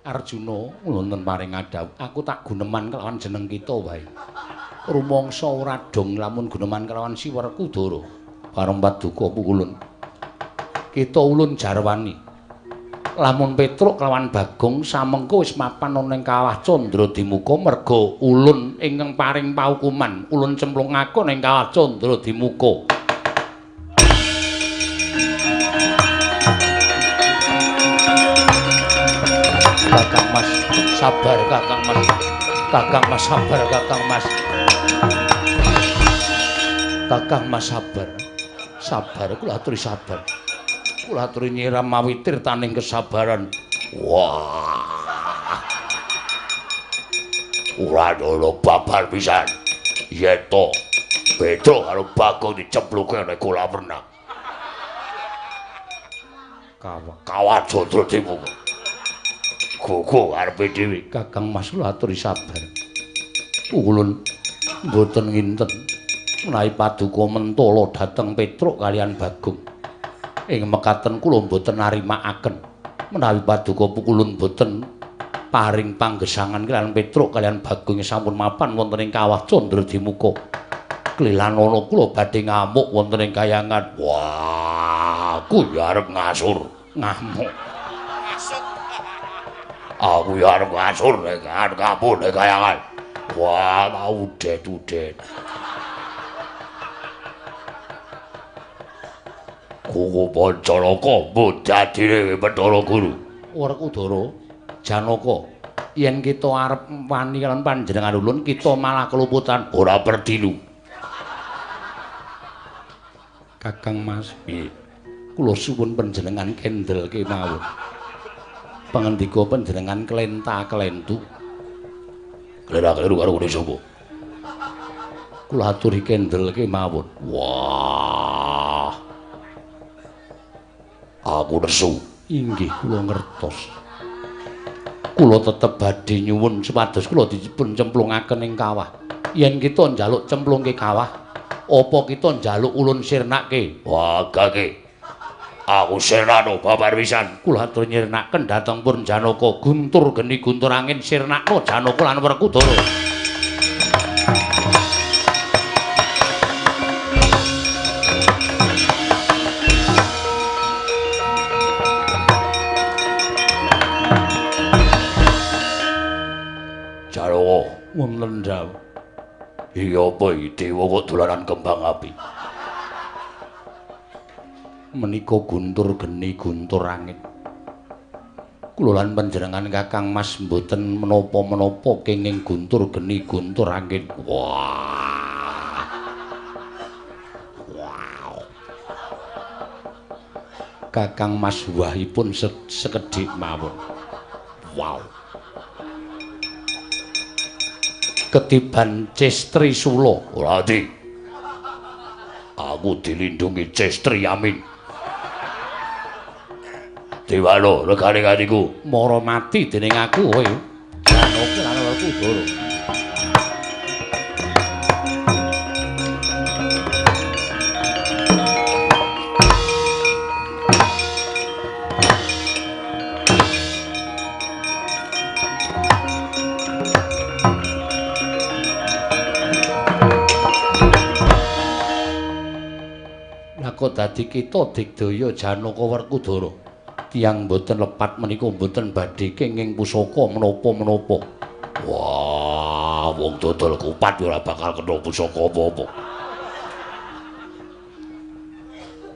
Arjuna wonten paring adhawuh, aku tak guneman kelawan jeneng kita wae. Rumangsa ora dong lamun guneman kelawan si Werkudara. Bareng paduka pukulun. Kita ulun jarwani. Lamun Petruk kelawan Bagong samengko wis mapan ana ing Kawah Candradimuka merga ulun ingkang paring paukuman, ulun cemplungake ning Kawah Candradimuka. Kakang Mas, sabar Kakang Mas. Kakang Mas sabar Kakang Mas. Kakang Mas sabar. Sabar kula aturi sabar. Kula aturi nyiram mawi tirtaning kesabaran. Wah. Ora ana babar pisan. Yen to Petruk karo Bagong dicempluke ning kolam renang. Kawah Kawah Candradimuka. Gogo karepe dhewe. Kakang Mas kula aturi sabar. Ulun mboten nginten menawi paduka mentala dhateng Petruk kaliyan Bagong. Ing mekaten kula mboten narimakaken menawi paduka pukulun mboten paring panggesangan kaliyan Petruk kaliyan Bagong sampun mapan wonten ing Kawah Candradimuka. Klilanana kula badhe ngamuk wonten ing kayangan. Wah, aku ya arep ngasur ngamuk. Aku ya arep ngasur nek kampun nek kayangan. Wah, udet-udet. Kuku Pancanaka mbudadine Bathara Guru. Werkudara, Janaka, yen kita arep wani kaliyan panjenengan ulun, kita malah keluputan ora perdilu. Kakang Mas, piye? Kula suwun panjenengan kendel kemawon. Pangendika panjenengan klenta-klentu. Klera-kleru karo ngene sapa? Kula aturi kendel kemawon. Wah. Aku nesu. Inggih kula ngertos. Kula tetep badhe nyuwun supados kula dipun cemplungaken ing kawah. Yen kita njaluk cemplungke kawah, apa kita njaluk ulun sirnake? Wah, gage. Aku sirnano babar pisan. Kula atur nyirnaken dhateng Purn Janaka, guntur geni guntur angin sirnakno Janaka lan Werkudara. Janaka wonten dawuh. Iya apa iki dewa kok dolanan kembang api? Menika guntur geni guntur angin. Kula lan panjenengan Kakang Mas mboten menapa-menapa kenging guntur geni guntur angin. Wah. Wow. Kakang Mas wahipun sekedhik mawon. Wow. Ketiban Cestri Sula. Ora di. Aku dilindungi Cestri Amin. Dewano regane atiku mara mati dening aku kowe. Janaka lan Werkudara. Lah kok dadi kita digdaya Janaka Werkudara? Tiyang mboten lepat menika mboten badhe kenging pusaka menapa-menapa. Wah, wong dodol kupat ora bakal kena pusaka apa-apa.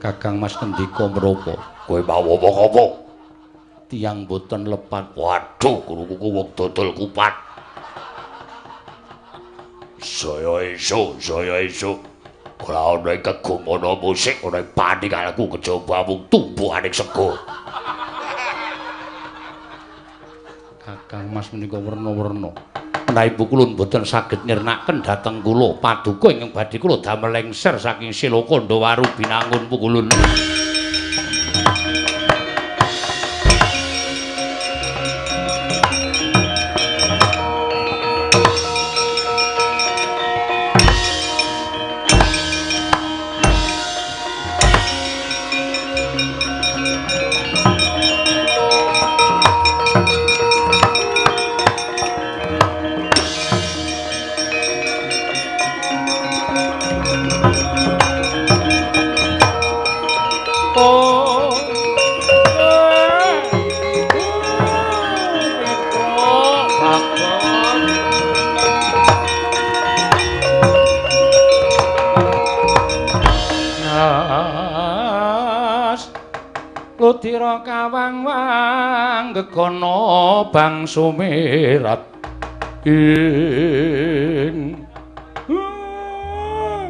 Kakang Mas ngendika menapa? Kowe mau omong apa? Tiyang mboten lepat. Waduh, krunguku wong dodol kupat. Saya esuk, saya esuk. Ora ana kegumana musik, ora panik aku kejaba mung tumbukane sego. Kakang Mas menika werna-werna. Menawi kula mboten saged nyirnaken dhateng kula paduka ingkang badhe kula damel lengser saking Siloka Ndawaru Binangun Pukulun. Ludira kawang-wang gegono bang sumirat ing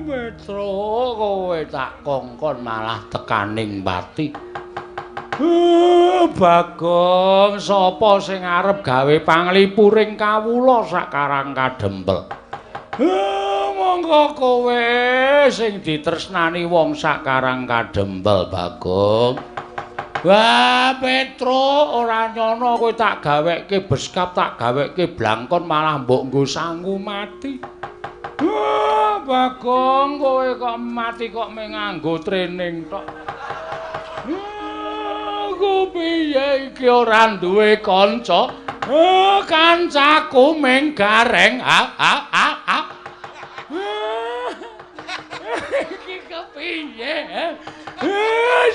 Petro kowe tak kongkon malah tekaning pati. Bagong sapa sing arep gawe panglipuring kawula sakarang kadempel? Monggo kowe sing ditresnani wong sakarang kadempel, Bagong. Wah, Petro ora nyono kowe tak gaweke beskap, tak gaweke blangkon malah mbok nggo sangu mati. Wah, Bagong kowe kok mati kok mung nganggo training tok. Aku piye iki ora duwe kanca? Kancaku mung gareng. Iki kepiye?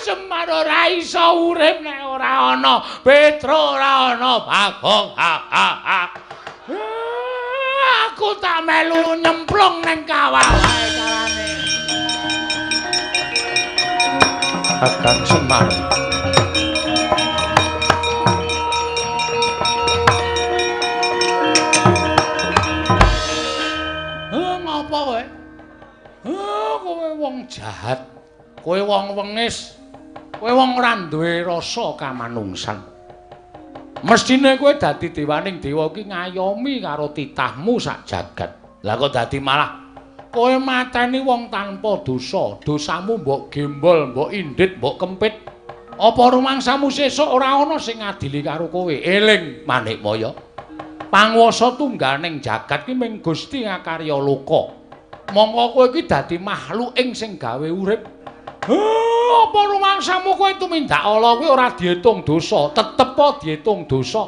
Semar ora iso urip nek ora ana Petruk, ora ana Bagong. Aku tak melu nyemplung ning kawah wae carane. Kakang Semar. Ngopo kowe? Kowe wong jahat. Kowe wong wengis. Kowe wong ora duwe rasa kamanungsan. Mestine kowe dadi dewaning dewa iki ngayomi karo titahmu sak jagat. Lah kok dadi malah kowe mateni wong tanpa dosa. Dosamu mbok gembol, mbok indit, mbok kempit. Apa rumangsamu sesuk ora ana sing ngadili karo kowe? Eling Manikmaya. Panguwasa tungganing jagat ki ming Gusti ngakarya loka. Mongko kowe iki dadi makhluk ing sing gawe urip. Apa rumangsamu kowe tumindak ala kuwi ora diitung dosa, tetep diitung dosa.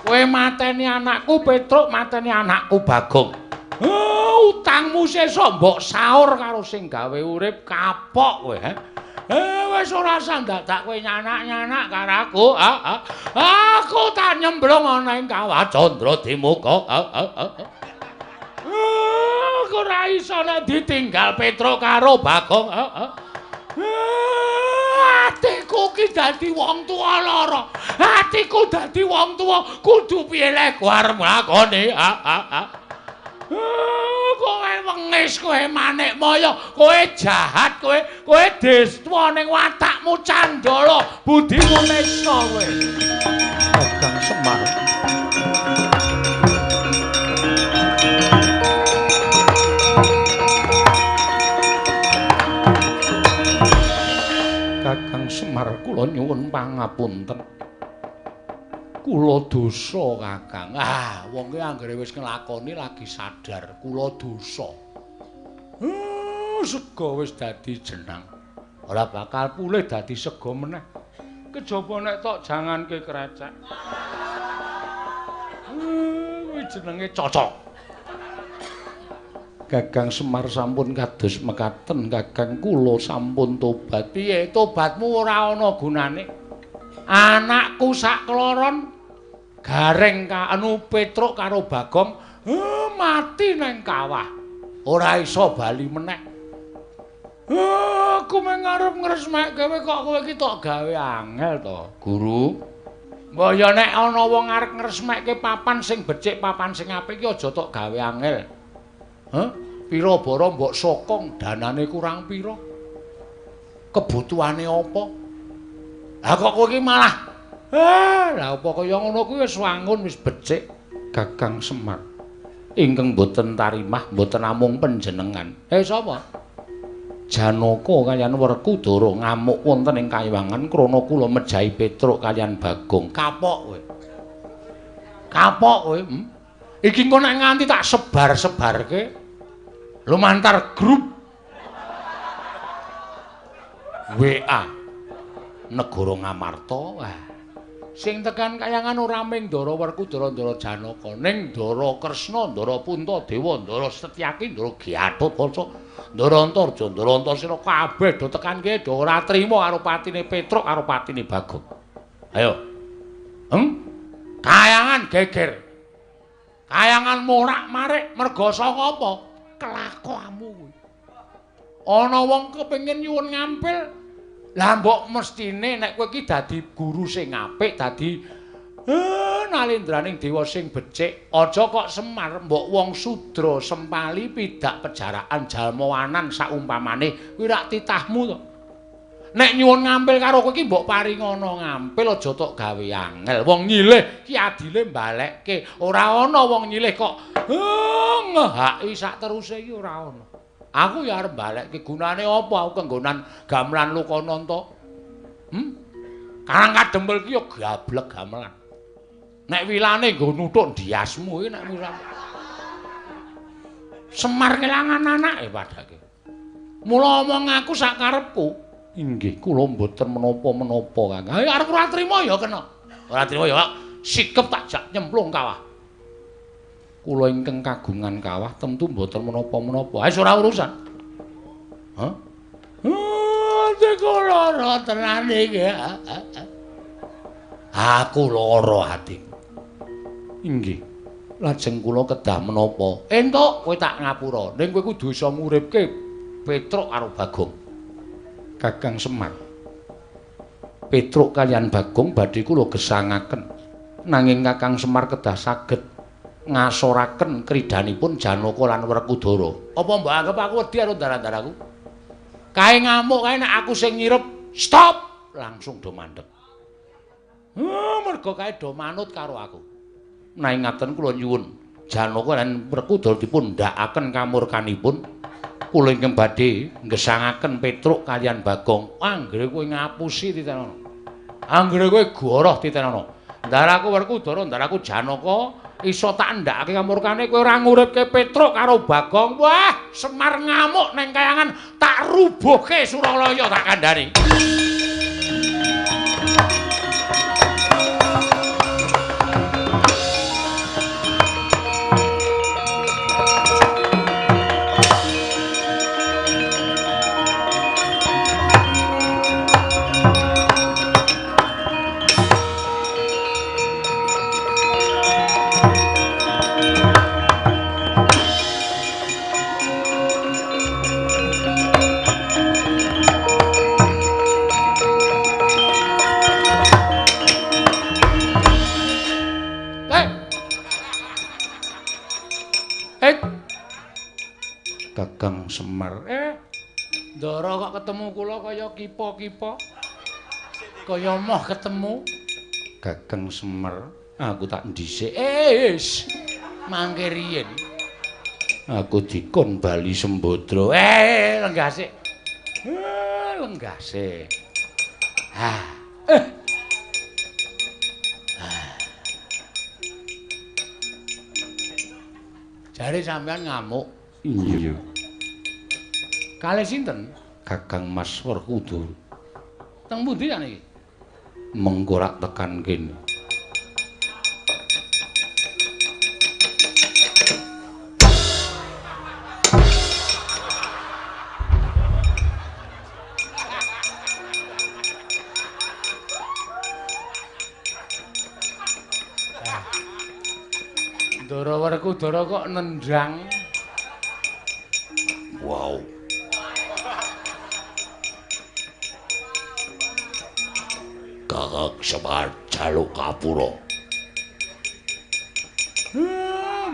Kowe mateni anakku Petruk, mateni anakku Bagong. Utangmu sesuk mbok saur karo sing gawe urip, kapok kowe, he. Wis ora usah dadak kowe nyanak-nyanak karo aku. Aku tak nyemblung ana ing kawah Candra Dimuka. Aku ora iso nek ditinggal Petruk karo Bagong. Atiku ki dadi wong tuwa lara. Atiku dadi wong tuwa kudu piye lek arep nglakoni. Kowe wengis, kowe Manikmaya, kowe jahat, kowe kowe destwa ning watakmu candala, budimu nesta kowe. Kakang Semar. Kakang Semar, kula nyuwun pangapunten. Kula dosa, Kakang. Ah, wong ki anggere wis nglakoni lagi sadar kula dosa. Sega wis dadi jenang. Ora bakal pulih dadi sega meneh. Kejaba nek tok janganke krecek. Kuwi jenenge cocok. Kakang Semar sampun kados mekaten, Kakang, kula sampun tobat. Piye tobatmu ora ana gunane? Anakku sak kloron Gareng anu Petruk karo Bagong mati nang kawah. Ora iso bali meneh. Aku mung arep ngresmekke kowe kok kowe iki tok gawe angel to, Guru. Mbok ya nek ana wong arep ngresmekke papan sing becik, papan sing apik iki aja tok gawe angel. Hah? Pira bara mbok sokong, danane kurang pira? Kebutuhane apa? Lah kok kowe iki malah lah apa kaya ngono kuwi wis wangun wis becik. Kakang Semar ingkang boten tarimah boten namung panjenengan. Sapa? Janaka kaliyan Werkudara ngamuk wonten ing kayiwangan krana kula mejahi Petruk kaliyan Bagong. Kapok kowe. Kapok kowe. Iki engko nek nganti tak sebar-sebarke lumantar grup WA Negara Ngamarta. Wah. Sing tekan kayangan ora mung Ndara Werkudara, Ndara Janaka, ning Ndara Kresna, Ndara Puntadewa, Ndara Setyaki, Ndara Gatotkaca, Ndara Antarja, Ndara Antasena kabeh do tekan kene do ora trima karo patine Petruk karo patine Bagong. Ayo. Kayangan geger. Kayangan morak-marik merga saka apa? Kelakuanmu kuwi. Ana wong kepengin nyuwun ngampil. Lah mbok mestine nek kowe iki dadi guru sing apik, dadi nalendraning dewa sing becik, aja kok Semar mbok wong sudra sempali pidak pejaraan jalmawanan saumpamane kuwi rak titahmu to. Nek nyuwun ngampil karo kowe iki mbok paringana ngampil, aja tok gawe angel. Wong nyilih ki adile mbalekke, ora ana wong nyilih kok ngehaki sak teruse iki ora ana. Aku ya arep balekke, gunane apa aku kenggonan gamelan Lokananta? Karang Kadempel ki ya gablek gamelan. Nek wilane nggo nuthuk ndiasmu iki nek wilane. Semar kelangan anake padake. Mula omong aku sak karepku. Inggih, kula mboten menapa-menapa, Kakang. Ayo arep ora trima ya kena. Ora trima ya sikep tak jak nyemplung kawah. Kula ingkang kagungan kawah tentu mboten menapa-menapa. Wis ora urusan. Hah? Atiku lara tenan iki. Aku lara atiku. Inggih. Lajeng kula kedah menapa? Entuk kowe tak ngapura. Ning kowe kudu iso nguripke Petruk karo Bagong. Kakang Semar. Petruk kaliyan Bagong badhe kula gesangaken. Nanging Kakang Semar kedah saged ngasoraken kridanipun Janaka lan Werkudara. Apa mbok anggap aku wedi karo ndara-ndaraku? Kae ngamuk kae nek aku sing nyirep, stop, langsung do mandeg. Mergo kae do manut karo aku. Nanging ngaten kula nyuwun Janaka lan Werkudara dipun ndhakaken kamurkanipun. Kula ingkang badhe nggesangaken Petruk kaliyan Bagong. Anggere kowe ngapusi titenono. Anggere kowe goroh titenono. Ndaraku Werkudara, ndaraku Janaka iso tak ndhakake kamurkane kowe ora nguripke Petruk karo Bagong. Wah, Semar ngamuk neng kayangan tak rubuhke Suralaya tak kandhani. Kakang Semar. Ndara kok ketemu kula kaya kipa-kipa. Kaya moh ketemu Kakang Semar. Aku tak ndhisik. Wis mangke riyin. Aku dikon bali Sembadra. Lenggah sik. Lenggah sik. Jare sampean ngamuk. Iya. Kalih sinten? Kakang Mas Werkudara. Teng pundi jan iki? Mengko rak tekan kene. Ndara Werkudara kok nendang. Wow. Kakang Semar jaluk kapura.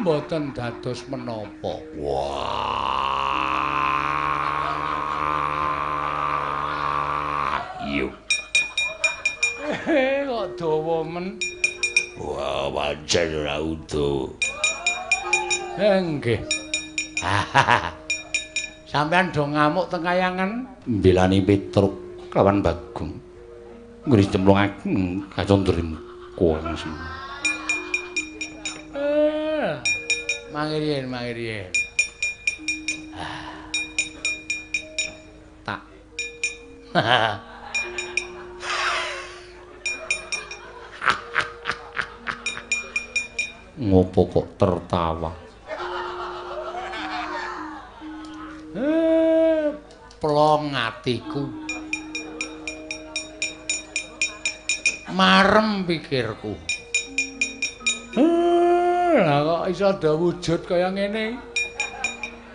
Mboten dados menapa. Wah. Iya. Kok dawa men. Wah, pancen ora utuh. Nggih. Sampeyan do ngamuk teng kayangan mbelani Petruk lawan Bagong. Nggih cemplungaken kacandra langsung. Mangke riyen, mangke riyen. Tak. Ngopo kok tertawa? Plong atiku. Marem pikirku. Lah kok iso ada wujud kaya ngene?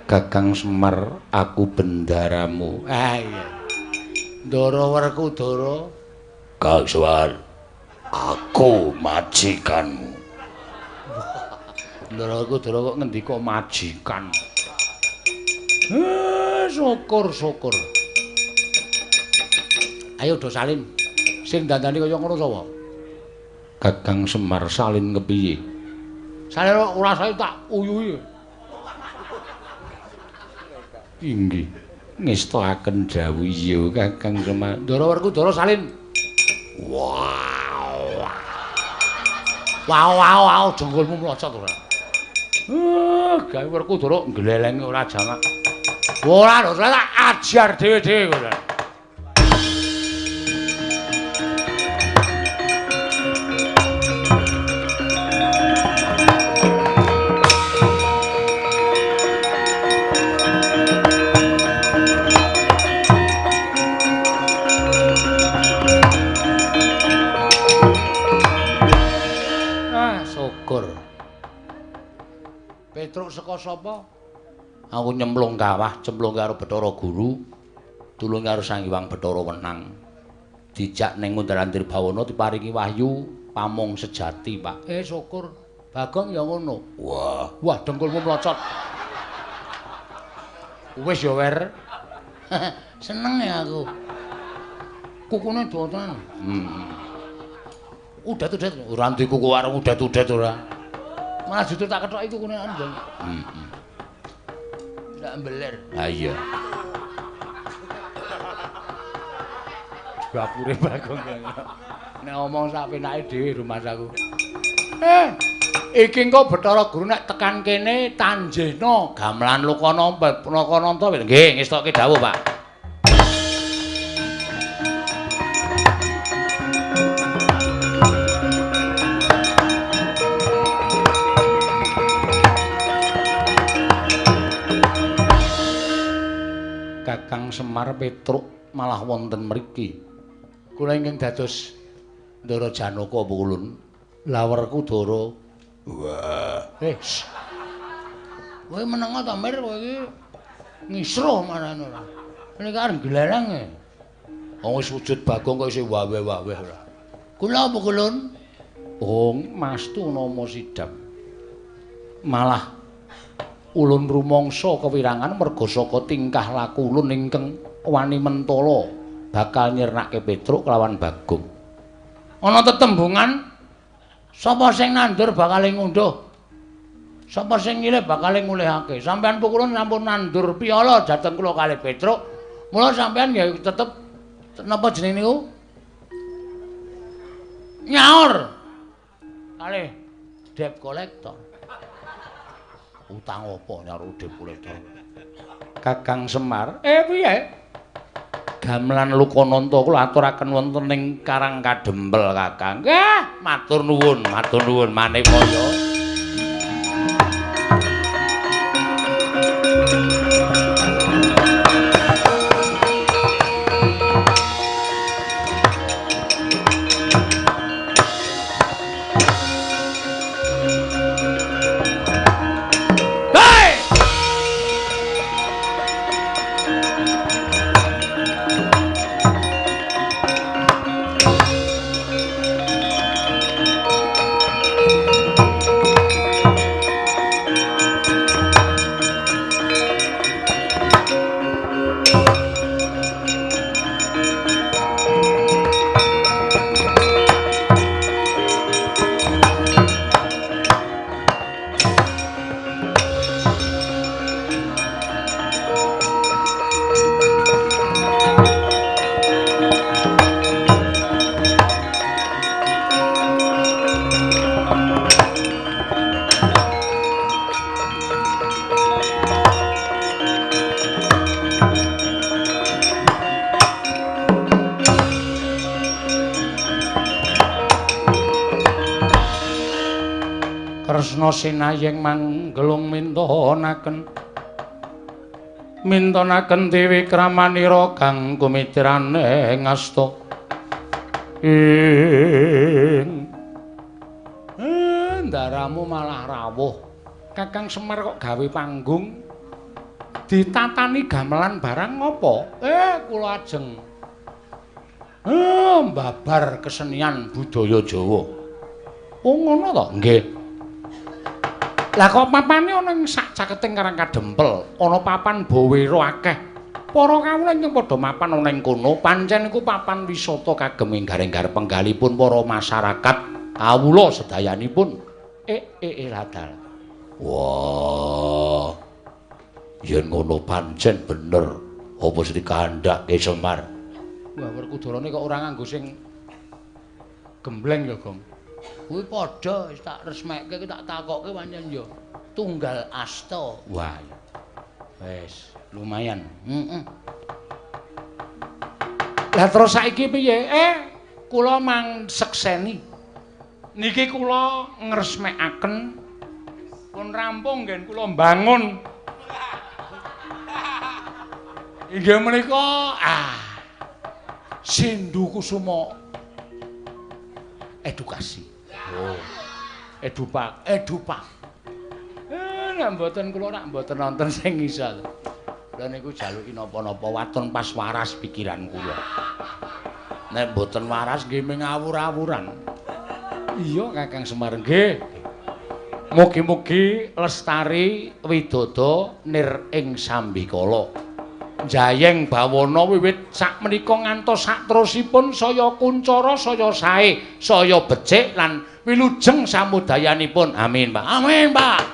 Kakang Semar, aku bendaramu. Ah iya. Ndara Werkudara. Kang Semar, aku majikanmu. Ndara Werkudara kok ngendika majikan. Syukur syukur. Ayo do salin. Sing dandani kaya ngono sapa? Kakang Semar salin kepiye? Salin ora saya tak uyuhi. Inggih. Ngestakaken dawuh iya Kakang Semar. Ndara Werkudara salin. Wow. Wow wow wow jengkolmu mlocot ora. Gawe Werkudara nglelenge ora jamak. Ora lho, tak ajar dhewe-dhewe ora. Petruk saka sapa? Aku nyemplung kawah, cemplung karo Bathara Guru, tulung karo Sang Hyang Bathara Wenang. Dijak ning Ngundaran Tribawana diparingi wahyu pamong sejati, Pak. Syukur. Bagong ya ngono. Wah, wah dengkulmu mlocot. Wis ya, Wer. Seneng ya aku. Kukune dotan. Udat-udat ora ndi kuku arep udat-udat ora. Malah justru tak kethoki kukune anjing. Ndak mbeler. Ha iya. Bapure Bagong. Nek omong sak penake dhewe rumasaku. Iki engko Bathara Guru nek tekan kene tanjehna gamelan Lokananta. Nggih, ngestokke dawuh, Pak. Kakang Semar Petruk malah wonten mriki. Kula ingkang dados Ndara Janaka apa ulun? Lawerku Dara. Wah. Kowe meneng ta, Mir, kowe iki ngisruh marane ora. Niki arep glelang e. Wong wis wujud Bagong kok isih wawe-wawe ora. Kula apa kulun? Oh, Mastu nama sidap. Malah ulun rumangsa kewirangan merga saka tingkah laku ulun ingkang wani mentala bakal nyirnake Petruk kelawan Bagong. Ana tetembungan sapa sing nandur bakal ngunduh. Sapa sing nyilih bakal ngulihake. Sampeyan pukulun sampun nandur piala jateng kula kalih Petruk. Mula sampeyan ya tetep napa jenenge niku? Nyaur. Kalih debt collector. Utang apa nyaur debt collector? Kakang Semar, piye? Gamelan Lokananta kula aturaken wonten ing Karang Kadempel, Kakang. Nggih, matur nuwun maneka. Kresna sinayeng manggelung mintonaken mintonaken dewi kramanira kang kumitrane ngasta ing ndaramu malah rawuh. Kakang Semar kok gawe panggung ditatani gamelan barang ngopo? Kula ajeng mbabar kesenian budaya Jawa. Oh ngono to? Nggih. Lah kok papane ana ing sak caketing Karang Kadempel, ana papan bawera akeh. Para kawula ingkang padha mapan ana ing kono, pancen iku papan wisata kagem enggar-enggar penggalipun para masyarakat kawula sedayanipun. Ladal. Wah. Yen ngono pancen bener apa sing dikandhake Semar. Wah, Werkudarane kok ora nganggo sing gembleng ya, Gong. Kuwi padha wis tak resmekke, tak takokke pancen ya tunggal asta. Wah. Wis, lumayan. Heeh. Lah terus saiki piye? Kula mang sekseni. Niki kula ngresmekaken pun rampung nggen kula mbangun. Inggih menika Sindu Kusuma edukasi. Oh. Edupak. Nek mboten kula rak mboten nonton sing iso. Kula niku jaluki napa-napa waton pas waras pikiran kula. Nek mboten waras nggih mung ngawur-awuran. Iya Kakang Semar nggih. Mugi-mugi lestari widodo nir ing sambikala. Jayeng bawana wiwit sakmenika ngantos sakterusipun saya kuncara, saya sae, saya becik lan wilujeng samudayanipun. Amin, Pak. Amin, Pak.